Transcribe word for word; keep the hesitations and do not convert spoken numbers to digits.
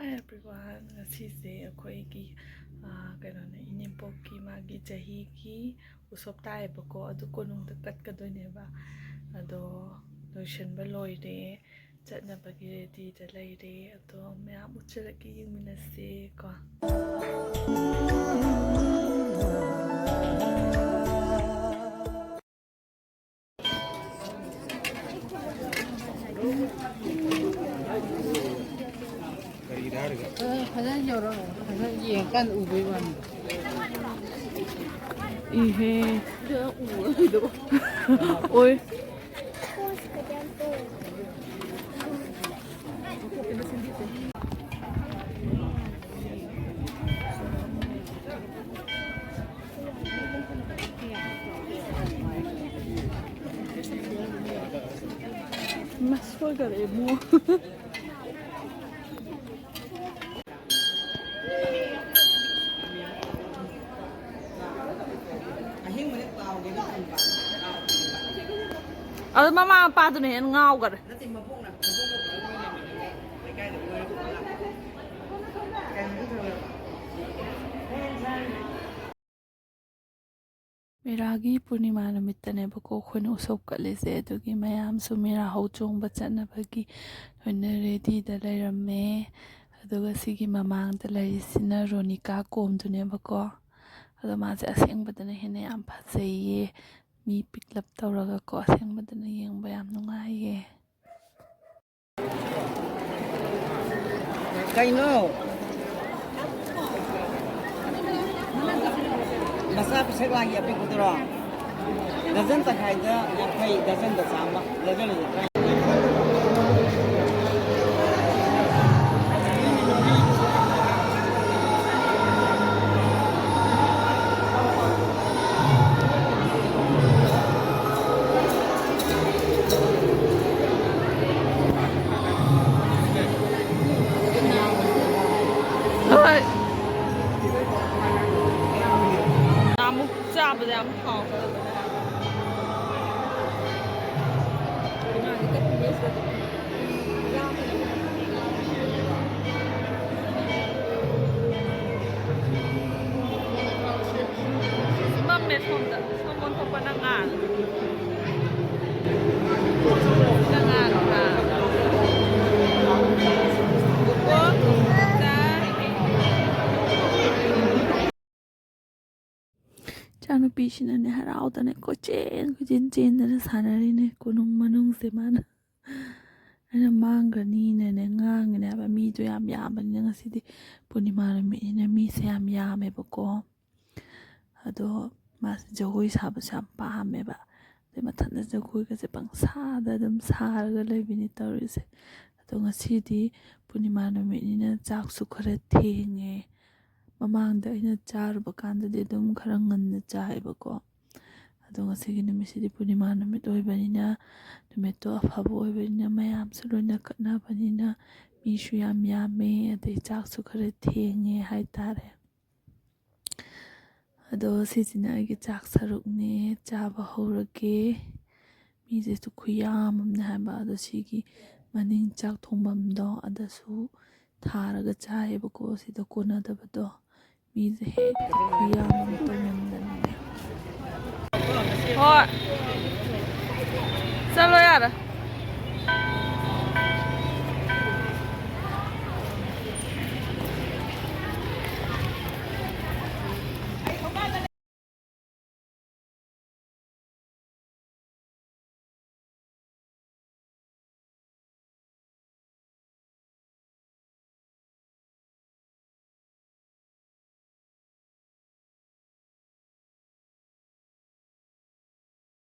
Hi everyone, ꯉꯁꯤꯁꯦ ꯑꯩꯈꯣꯏꯒꯤ, ꯑꯥ, ꯀꯩꯅꯣꯅꯦ, ꯏꯅꯦꯝꯄꯣꯛꯀꯤ ꯃꯥꯒꯤ ꯆꯍꯤꯒꯤ ꯎꯁꯣꯞ ꯇꯥꯏꯌꯦꯕꯀꯣ, ꯑꯗꯨ ꯀꯣꯅꯨꯡꯗ ꯀꯠꯀꯗꯣꯏꯅꯦꯕ꯫ ꯑꯗꯣ ꯂꯣꯏꯁꯤꯟꯕ ꯂꯣꯏꯔꯦ, ꯆꯠꯅꯕꯒꯤ ꯔꯦꯗꯤꯗ ꯂꯩꯔꯦ꯫ ꯑꯗꯣ ꯃꯌꯥꯝ ꯎꯠꯆꯔꯛꯀꯦ, ꯌꯦꯡꯃꯤꯟꯅꯁꯦ ꯀꯣ꯫ ꯐꯖꯅ ꯌꯧꯔꯛꯑꯣ꯫ ꯐꯖꯅ ꯌꯦꯡꯉꯀꯥꯟꯗ ꯎꯕꯩ ꯋꯥꯅꯤ꯫ ꯏꯍꯦ꯫ ꯑꯣꯏ꯫ ꯏꯃꯥ, ꯁꯣꯏꯈꯔꯦ ꯏꯕꯨꯡꯉꯣ꯫ ꯑꯗꯣ ꯃꯃꯥ ꯃꯄꯥꯗꯨꯅ ꯍꯦꯟꯅ ꯉꯥꯎꯈꯔꯦ꯫ ꯃꯦꯔꯥꯒꯤ ꯄꯨꯔꯅꯤꯃꯥ ꯅꯨꯃꯤꯠꯇꯅꯦꯕꯀꯣ ꯑꯩꯈꯣꯏꯅ ꯎꯁꯣꯞ ꯀꯠꯂꯤꯁꯦ꯫ ꯑꯗꯨꯒꯤ ꯃꯌꯥꯝꯁꯨ ꯃꯦꯔꯥ ꯍꯧ ꯆꯣꯡꯕ ꯆꯠꯅꯕꯒꯤ ꯂꯣꯏꯅ ꯔꯦꯗꯤꯗ ꯂꯩꯔꯝꯃꯦ꯫ ꯑꯗꯨꯒ ꯁꯤꯒꯤ ꯃꯃꯥꯡꯗ ꯂꯩꯔꯤꯁꯤꯅ ꯔꯣꯅꯤꯀꯥ ꯀꯣꯝꯗꯨꯅꯦꯕꯀꯣ꯫ ꯑꯗꯣ ꯃꯥꯁꯦ ꯑꯁꯦꯡꯕꯗꯅ ꯍꯦꯟꯅ ꯌꯥꯝ ꯐꯖꯩꯌꯦ꯫ ꯃꯤ ꯄꯤꯛꯂꯞ ꯇꯧꯔꯒꯀꯣ, ꯑꯁꯦꯡꯕꯗꯅ ꯌꯦꯡꯕ ꯌꯥꯝ ꯅꯨꯡꯉꯥꯏꯌꯦ꯫ ꯀꯩꯅꯣ? ꯃꯆꯥ ꯄꯤꯁꯛ ꯂꯥꯒꯤ ꯑꯄꯤꯛꯄꯗꯨꯔꯣ? ꯗꯔꯖꯟ ꯇꯪꯈꯥꯏꯗ ꯌꯥꯡꯈꯩ, ꯗꯔꯖꯟꯗ ꯆꯥꯝꯃ, ꯗꯔꯖꯟꯗ ꯇꯔꯥ꯫ ꯍꯣꯏ꯫ ꯅꯍꯥꯟꯃꯨꯛ ꯆꯥꯕꯗ ꯌꯥꯝ ꯍꯥꯎꯈ꯭ꯔꯕꯅꯦ꯫ ꯁꯣꯝꯗ, ꯁꯣꯝ ꯑꯣꯟꯊꯣꯛꯄ ꯅꯪ ꯉꯥꯜꯂꯦ꯫ ꯅꯪ ꯉꯥꯜꯂꯦ, ꯉꯥꯜꯂꯦ꯫ ꯀꯣ, ꯆꯥ꯫ ꯏꯆꯥꯅꯨꯄꯤꯁꯤꯅꯅꯦ, ꯍꯔꯥꯎꯗꯅ ꯀꯣꯏꯆꯦꯟ ꯀꯣꯏꯆꯦꯟ ꯆꯦꯟꯗꯅ ꯁꯥꯟꯅꯔꯤꯅꯦ, ꯀꯣꯅꯨꯡ ꯃꯅꯨꯡꯁꯦ ꯃꯥꯅ꯫ ꯑꯩꯅ ꯃꯥꯡꯈ꯭ꯔꯅꯤꯅꯅꯦ ꯉꯥꯡꯉꯤꯅꯦ ꯍꯥꯏꯕ꯫ ꯃꯤꯗꯣ ꯌꯥꯝ ꯌꯥꯝꯕꯅꯤꯅ, ꯉꯁꯤꯗꯤ ꯄꯨꯔꯅꯤꯃꯥ ꯅꯨꯃꯤꯠꯅꯤꯅ ꯃꯤꯁꯦ ꯌꯥꯝ ꯌꯥꯝꯃꯦꯕꯀꯣ꯫ ꯑꯗꯣ ꯃꯥꯁꯦ ꯖꯒꯣꯏ ꯁꯥꯕꯁꯦ ꯌꯥꯝ ꯄꯥꯝꯃꯦꯕ꯫ ꯑꯗꯩ ꯃꯊꯟꯇ ꯖꯒꯣꯏꯒꯁꯦ ꯄꯪꯁꯥꯗ ꯑꯗꯨꯝ ꯁꯥꯔꯒ ꯂꯩꯕꯤꯅꯤ ꯇꯧꯔꯤꯁꯦ꯫ ꯑꯗꯣ ꯉꯁꯤꯗꯤ ꯄꯨꯔꯅꯤꯃꯥ ꯅꯨꯃꯤꯠꯅꯤꯅ ꯆꯥꯛꯁꯨ ꯈꯔ ꯊꯦꯡꯉꯦ꯫ ꯃꯃꯥꯡꯗ ꯑꯩꯅ ꯆꯥꯔꯨꯕ ꯀꯥꯟꯗꯗꯤ ꯑꯗꯨꯝ ꯈꯔ ꯉꯟꯅ ꯆꯥꯏꯑꯦꯕꯀꯣ꯫ ꯑꯗꯣ ꯉꯁꯤꯒꯤ ꯅꯨꯃꯤꯠꯁꯤꯗꯤ ꯄꯨꯔꯅꯤꯃꯥ ꯅꯨꯃꯤꯠ ꯑꯣꯏꯕꯅꯤꯅ, ꯅꯨꯃꯤꯠꯇꯣ ꯑꯐꯕ ꯑꯣꯏꯕꯅꯤꯅ, ꯃꯌꯥꯝꯁꯨ ꯂꯣꯏꯅ ꯀꯠꯅꯕꯅꯤꯅ, ꯃꯤꯁꯨ ꯌꯥꯝ ꯌꯥꯝꯃꯦ, ꯑꯗꯩ ꯆꯥꯛꯁꯨ ꯈꯔ ꯊꯦꯡꯉꯦ ꯍꯥꯏꯇꯥꯔꯦ꯫ ꯑꯗꯣ ꯁꯤꯁꯤꯅ ꯑꯩꯒꯤ ꯆꯥꯛ ꯁꯔꯨꯛꯅꯦ, ꯆꯥꯕ ꯍꯧꯔꯒꯦ꯫ ꯃꯤꯁꯤꯁꯨ ꯈꯨꯌꯥꯝ ꯑꯃꯅꯦ ꯍꯥꯏꯕ꯫ ꯑꯗꯣ ꯁꯤꯒꯤ ꯃꯅꯤꯡ ꯆꯥꯛ ꯊꯣꯡꯐꯝꯗꯣ ꯑꯗꯁꯨ ꯊꯥꯔꯒ ꯆꯥꯏꯌꯦꯕꯀꯣ, ꯁꯤꯗ ꯀꯣꯟꯅꯗꯕꯗꯣ꯫ ꯃꯤꯁꯦ ꯍꯦꯛꯇ ꯈꯨꯌꯥꯝ ꯑꯃ ꯇꯧꯃꯟꯗꯅꯅꯦ꯫ ꯍꯣꯏ꯫ ꯆꯠꯂꯣ ꯌꯥꯔꯦ꯫